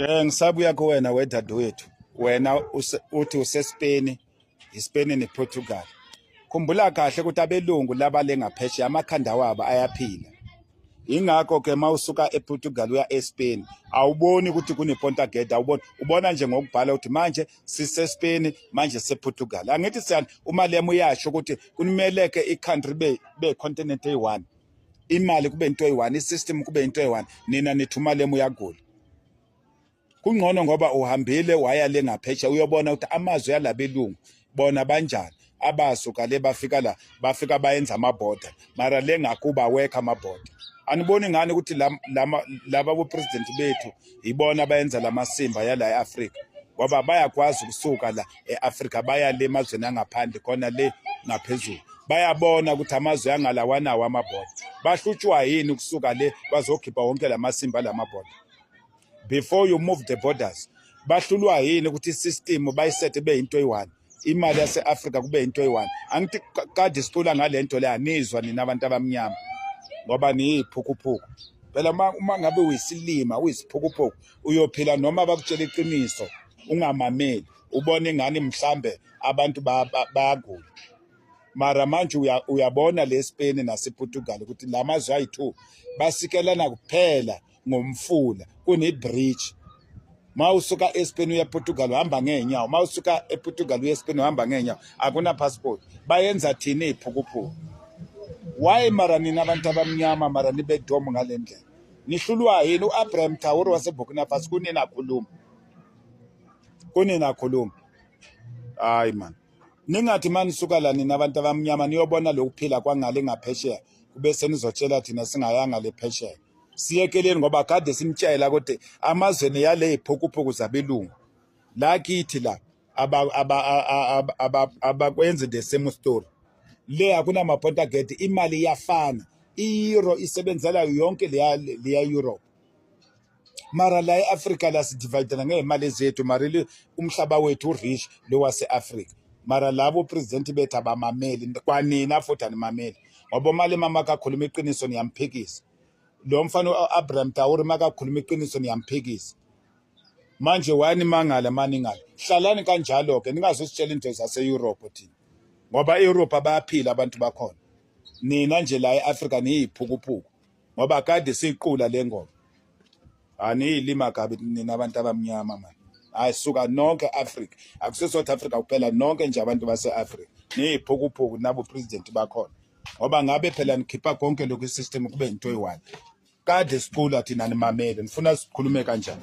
Ngisabuya kuwena wedadewethu. Wena uthi useSpain, iSpain nePortugal. Khumbula kahle ukuthi abelungu laba le ngaphesheya amakhanda wabo ayaphila. Ingakho ke mawusuka ePortugal uya eSpain awuboni ukuthi kunePonta Gede, awuboni, ubona nje ngokubhala ukuthi manje siseSpain, manje sePortugal. Angithi siyani uMalema uyasho ukuthi kumeleke i-country be continent eyi-one, imali kube into eyi-one, i-system kube into eyi-one. Nina nithi uMalema uyagula. Kungcono ngoba uhambile waya le ngaphesheya uyobona ukuthi amazwe yalabelungu bona banjani, abasuka le bafika la, bafika bayenza amabhoda, mara le ngakuba awekho amabhoda. Aniboni ngani ukuthi laba bo-president bethu ibona abayenza lamasimba yala e-Afrika, ngoba bayakwazi ukusuka la e-Afrika baya le emazweni angaphandle khona le ngaphezulu, bayabona ukuthi amazwe angala wanawo amabhoda. Bahlutshwa yini ukusuka le bazokhipha wonke lamasimba lamabhoda before you move the borders? Bahlulwa yini ukuthi i-system bayisethe be into eyi-one, imali yase-Afrika kube into eyi-one? Angithi kade sicula ngale nto le, anizwa nina abantu abamnyama ngoba niyiphukuphuku phela. Uma ngabe uyisilima, uyisiphukuphuku, uyophila noma bakutshela iqiniso ungamameli, ubone ingane mhlambe abantu bayagula. Mara manje uyabona le Spain nasePortugal ukuthi la mazwe ayi-2 basikelana kuphela ngomfula, kune-bridge. Ma usuka eSpain uya ePortugal uhamba ngeenyawo, ma usuka ePortugal uya eSpain uhamba ngeenyawo, akuna passport. Bayenza thina iziphukuphuku. Why mara nina abantu abamnyama mara nibe dumb ngale ndlela? Nihlulwa yini? U-Abraham Traore waseBurkina Faso kunini akhuluma? Kunini akhuluma? Hayi man, ningathi manisuka la nina abantu abamnyama niyobona lokuphila kwangale ngaphesheya, kube senizotshela thina singayanga le phesheya. Siyekeleni ngoba kade simtshela ukuthi amazweni yale iphukuphuku zabelungu la kithi la abakwenzi the same story. Le akunama-ponta gate, imali iyafana, i-euro isebenzela yonke leya Europe. Mara la e-Afrika la sidivayidana ngey'mali zethu, mara umhlaba wethu u-rich lo wase-Afrika. Mara labo president bethu abamameli, kwanina futhi animameli, ngoba uMalema makakhuluma iqiniso niyamphikisa. Lo mfana u-Abraham Traore makakhuluma iqiniso niyamphikisa. Manje wani mangala maningala, hlalani kanjalo-ke, ningazositshela into zase-Europe thina, ngoba e-Europe bayaphila abantu bakhona. Nina nje la e-Afrika niyiphukuphuku, ngoba kade siyiqula le ngoma. Aniyilima kabi nina abantu abamnyama man. Hayi suka, nonke Africa, akuse South Africa kuphela, nonke nje abantu base-Afrika niyiphukuphuku nabo president bakhona, ngoba ngabe phela nikhipha konke lokhu, i-system kube into eyi-one. Kade sicula thina, nimamele, nifuna sikhulume kanjani?